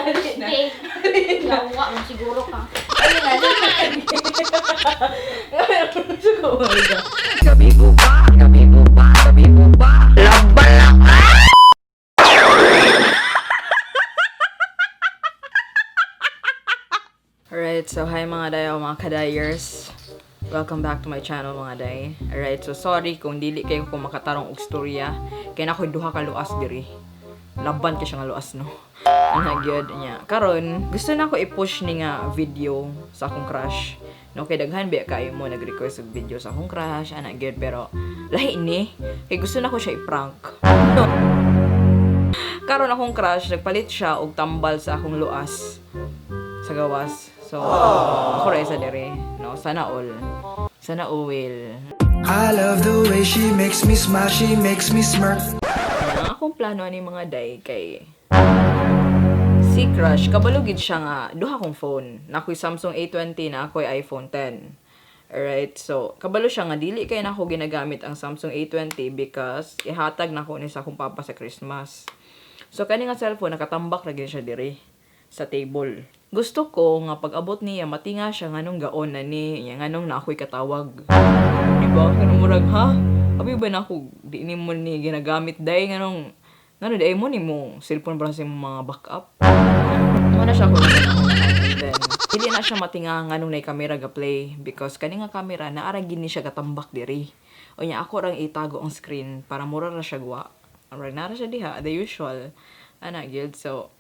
Stay. Yawa man siguro ka. Ayun na. Gabi po ba? Gabi po ba? Gabi po ba? Laban na! Alright, so hi mga day o mga kadayers. Welcome back to my channel, mga day. Alright, so sorry kung dili kayo kung makatarong og storya. Kay na ako'y duha ka luas diri. Laban kay siya nga luas, no. Ana gyud niya. Karon, gusto na ako i-push ni nga video sa akong crush. No, kay daghan biya kayo mo nag-request og video sa akong crush, ana gyud, pero lahi ni kay gusto na ko siya i-prank. Karon akong crush, nagpalit siya og tambal sa akong luas sa gawas. So, ako ra isa diri, no? Sana all. Sana all will. I love the way she makes me smile, she makes me smirk. Ang akong plano ani mga day kay si crush, kabalo gid siya nga duha akong phone. Na ako'y Samsung A20, na ako'y iPhone 10. Alright, so kabalo siya nga dili kay nako ginagamit ang Samsung A20 because ihatag nako ni sa akong papa sa Christmas. So kani nga cellphone nakatambak ra gid siya diri sa table. Gusto ko nga pag abot niya matinga siya nganong gaon na ni, niya nganong na ako'y katawag. Di ba? Kanang murag ha? Abi ba na ako di nimo ni ginagamit day nganong ngano di ay mo nimo cellphone para sa imong mga backup. Mo na siya ko then dili na siya matinga nganong nay kamera ga play because kani nga kamera naara gid ni siya gatambak diri. Unya ako rang itago ang screen para mura ra siya guwa. Alright, nara siya diha, the usual. Ana gyud. So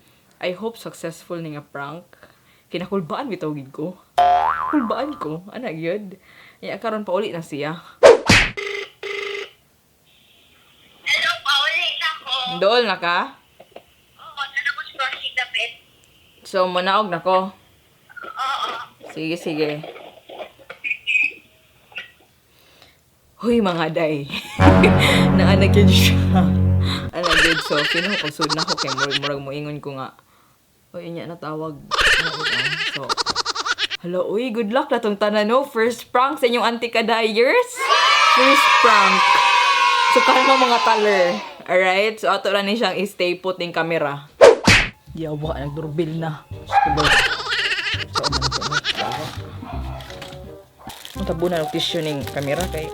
I hope successful ni nga prank. Kinakulbaan bitaw gid ko. Kulbaan ko, ana gyud. Ya karon pauli na siya. Hello, pauli na ako. Dool na ka? Oo, na ako sa crossing the bed. So manaog na ko. Oo. Sige, sige. Huy, mga day. Naanagid siya. Anagid. So, pino ko, pagsunod na ko kay murag, murag moingon ko nga. Uy, niya natawag. So, hala, uy, good luck na tong tanan, no? First prank sa inyong anti-kadayers. First prank. So, kalma mga taler. Alright? So, ato na ni siyang i-stay put ng camera. Yawa, nagdurbil na. So, man ko ni. Yawa. Ang tabo na og tissue ning camera kay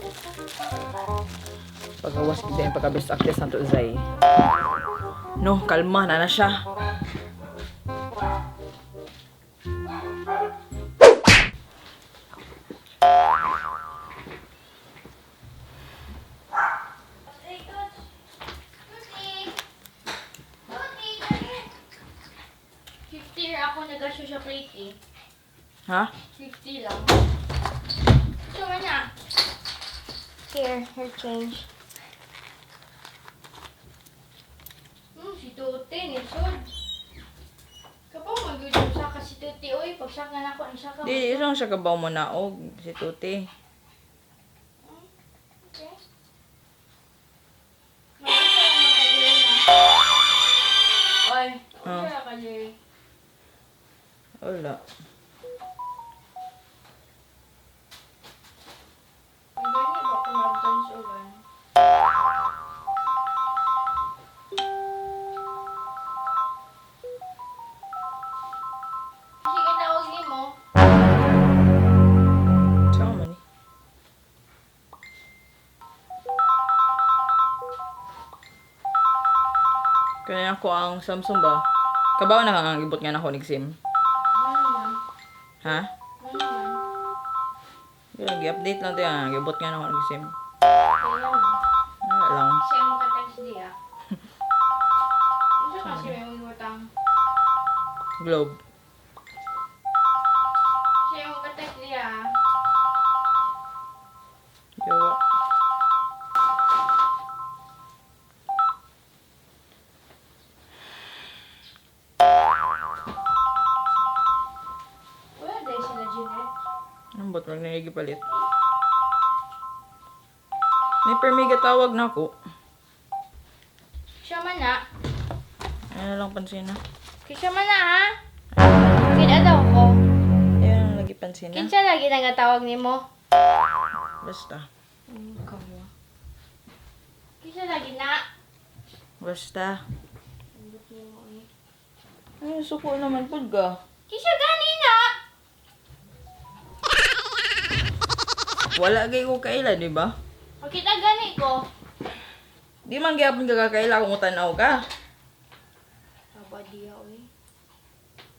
pagawas gid ang pagka best actress nato Zay. No, kalma na na siya. Tuti! 50 ra ako nagasyo sa plate eh. Ha? 50 lang. Ito man na. Here, your change. Si Tuti, nisod. Kapaw magyud yung saka si Tuti, oy. Pagsaka na ako, ang saka. Di isang siya kabaw mo na og si Tuti. Okay. Mag-isa lang mga kajay na. Oy, Ah. usa kajay. Wala. Ang gani ba kung nagdance ulan? Sige, tawag ni mo. Saan man ni? Kaya ako ang Samsung ba? Kabaw na ka nga gibot nga na ako nig SIM. Ano naman? Ha? Ano naman? Yun, gi-update lang tayo. Ah. Gibot nga na ako nig SIM. Kaya mo. Wala lang. Siya mo ka-text diya. Unsa kasi may utang? Globe. Siya mo ka-text diya. Yawa. Wala dahil sila Jeanette. Anong bot? Wag na palit. May permiga tawag na ako. Siya man na. Ano lang pansin na. Kaya siya man na ha? Kaya daw ko. Ayun ang lagi pansin na. Kinsa lagi nagatawag nimo? Basta. Kinsa lagi na? Basta. Ambot nimo eh. Ay, suko naman pud ka. Kinsa gani na? Wala gay ko kaila, di ba? Makita gani ko. Di man gyapon ka kakaila kung tanaw ka. Aba diya oy.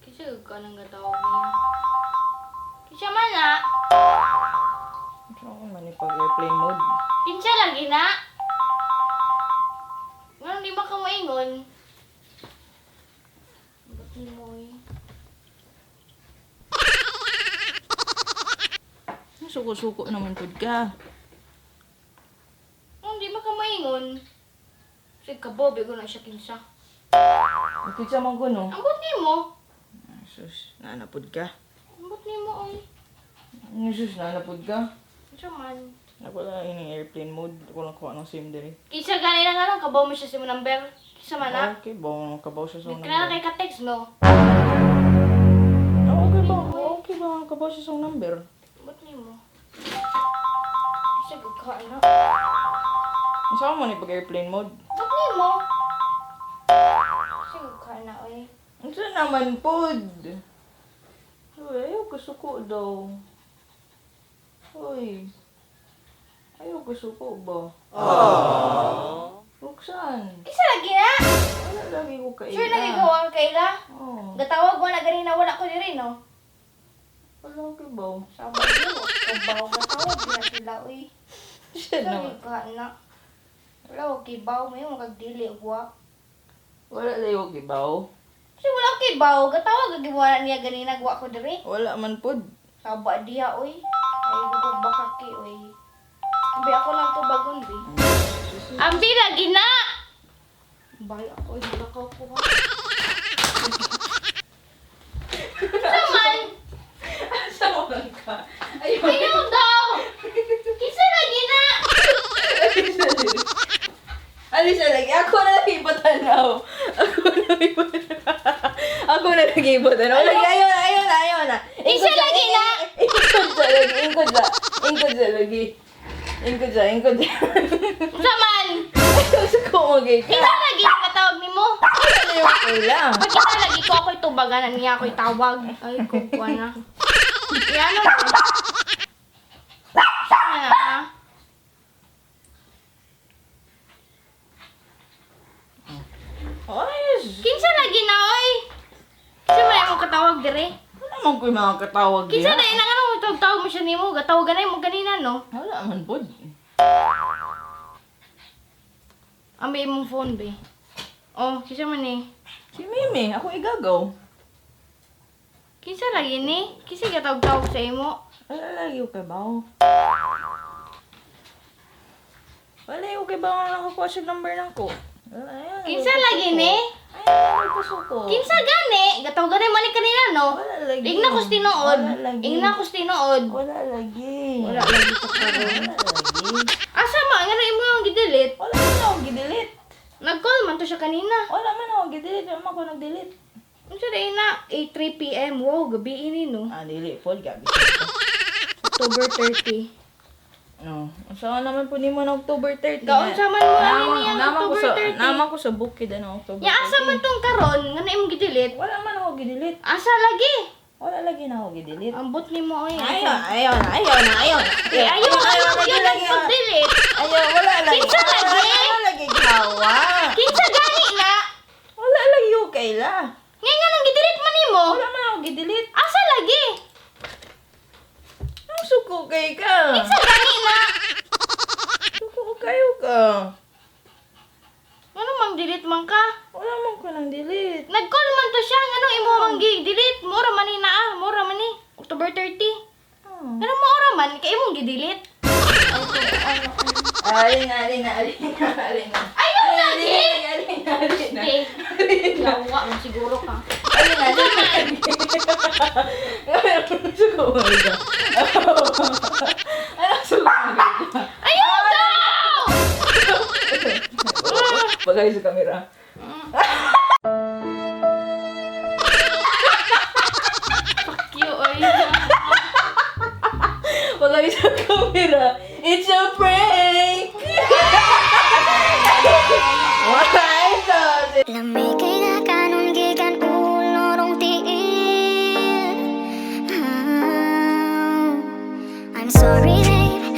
Kinsa ka nang gatawag niya? Kinsa man na? Ano man ni pag airplane mode? Kinsa lagi na? Nganong di ba ka moingon? Ba't ni mo eh? Suko-suko naman pud ka. Nganong di ba ka moingon? Sige ka bobe ko na siya kinsa. Kinsa man ko no? Ambot nimo. Ay, sus, naana pud ka. Ambot nimo oy. Ay, sus, naana pud ka. Kinsa man? Ako lang ini airplane mode. Ako lang kuha ng SIM diri. Kinsa gani na nga kabaw mo siya sa imong number? Kinsa man na? Okay, bawo kabaw siya sa Di number. ka na kay ka-text no? Oh, okay ba? Okay ba? Kabaw siya sa number. Ambot nimo. Kinsa gud ka na? Unsa man ni pag airplane mode? Ambot nimo. Kinsa gud ka na oy? Unsa naman pod? Uy, ayaw ko suko daw. Uy. Ayaw ko suko ba? Aww. Roxanne, Kinsa lagi na? wala lagi ko kaila. Sure lagi ko ang kaila? Oo. Gatawag ko na ganina wala ko diri no. Wala ko ba? Sama yun, kabaw gatawag na sila oy. Siya Kinsa naman. gud ka na? Wala ko kibaw mayo magdili wa. Wala lagi ko kibaw. Kasi wala ko kibaw gatawag gagi wala niya ganina gwa ko diri. Wala man pod. Saba diha oy. Ay ko bakaki oy. Abi ako lang to bagon bi. Ambi lagi na. Bay ako hindi ka ko. Naman, Asa mo lang ka? Ayaw. ayaw daw. Kinsa lagi na? Alisa lagi. Ako na lang ipatanaw. Ako na lang ipatanaw. Ako na lang ipatanaw. Lagi, ayaw na, ayaw na, ayaw na. Isa lagi na. Ingkod sa lagi, ingkod sa. Ingkod sa lagi. Ingkod sa, ingkod sa. Unsa man? Ayaw sa kumagay ka. Kinsa lagi na katawag nimo? Ano yung kaila? Pagkita lagi ko ako'y tubagan niya ako'y tawag. Ay, kukuha na. Kaya ano ba? Saan na ha? Ayos. Kinsa lagi na oy? Kinsa man imong katawag dire? Wala man ko'y mga katawag Kinsa diha. na inang ano tawag-tawag mo siya nimo? Gatawagan na mo ganina no? Wala man pod. Ang may imong phone be. Oh, kinsa man ni? Si Mimi, ako igagaw. Kinsa lagi ni? Kinsa gatawag-tawag sa imo? Wala lagi ko kabaw. Wala yung kay bawo nakakuha siya number lang ko. Wala, ayun, Kinsa lagi ni? Ay, nagpasuko. Kinsa gani? Gatawagan na mo ni kanina no? Wala lagi. Ingna ko sa tinuod. Wala lagi. Ingna ko sa tinuod. Wala lagi. Wala lagi sa karon. Wala lagi. Asa ma ngano imo yung gidelete? Wala man ako gidelete. Nag-call man to siya kanina. Wala man ako gidelete. Wala man ako nag-delete. Unsa day na 8:03 PM. Wow, gabi ini no. Ah, dili. Paul, gabi. October 30. No. Unsa naman po nimo na October 30? Gaunsa man mo ani niya ang Nama ko October sa 30. nama ko sa bukid ano October Ya asa man tong karon ngano imong gidelete? Wala man ako gidelete. Asa lagi? Wala lagi na ako gidelete. Ambot nimo oy. Ayaw, ayaw na, ayaw na, ayaw na. Eh, ayaw ayaw lagi, yun lagi, ang pag-delete. Ayaw, wala lagi. Kinsa lagi? Wala lagi gawa. Kinsa gani na? Wala lagi yung kaila. Ngay nga nang gidelete man nimo? Wala man ako gidelete. Asa lagi? Ang suko kay ka. Kinsa gani na? Suko kayo ka. Ngano mang delete man ka? Wala man ko nang delete. Nag-call man to siya ngano imo mang gi-delete? Mura man ni na ah, mura man ni. October 30. Oh. Ngano maura man kay imong gi-delete? Alin na, alin na, alin na, alin na. Ayaw lagi. Alin na, alin na. Okay. Lawa man siguro ka. Alin na, alin na. Ano suko kay ka? Ano suko kay ka? Ayaw daw! Bagay sa camera. Fuck you, oy. Bagay sa camera. It's a prank! Why? Lami kay kanon gikan ko. Sorry.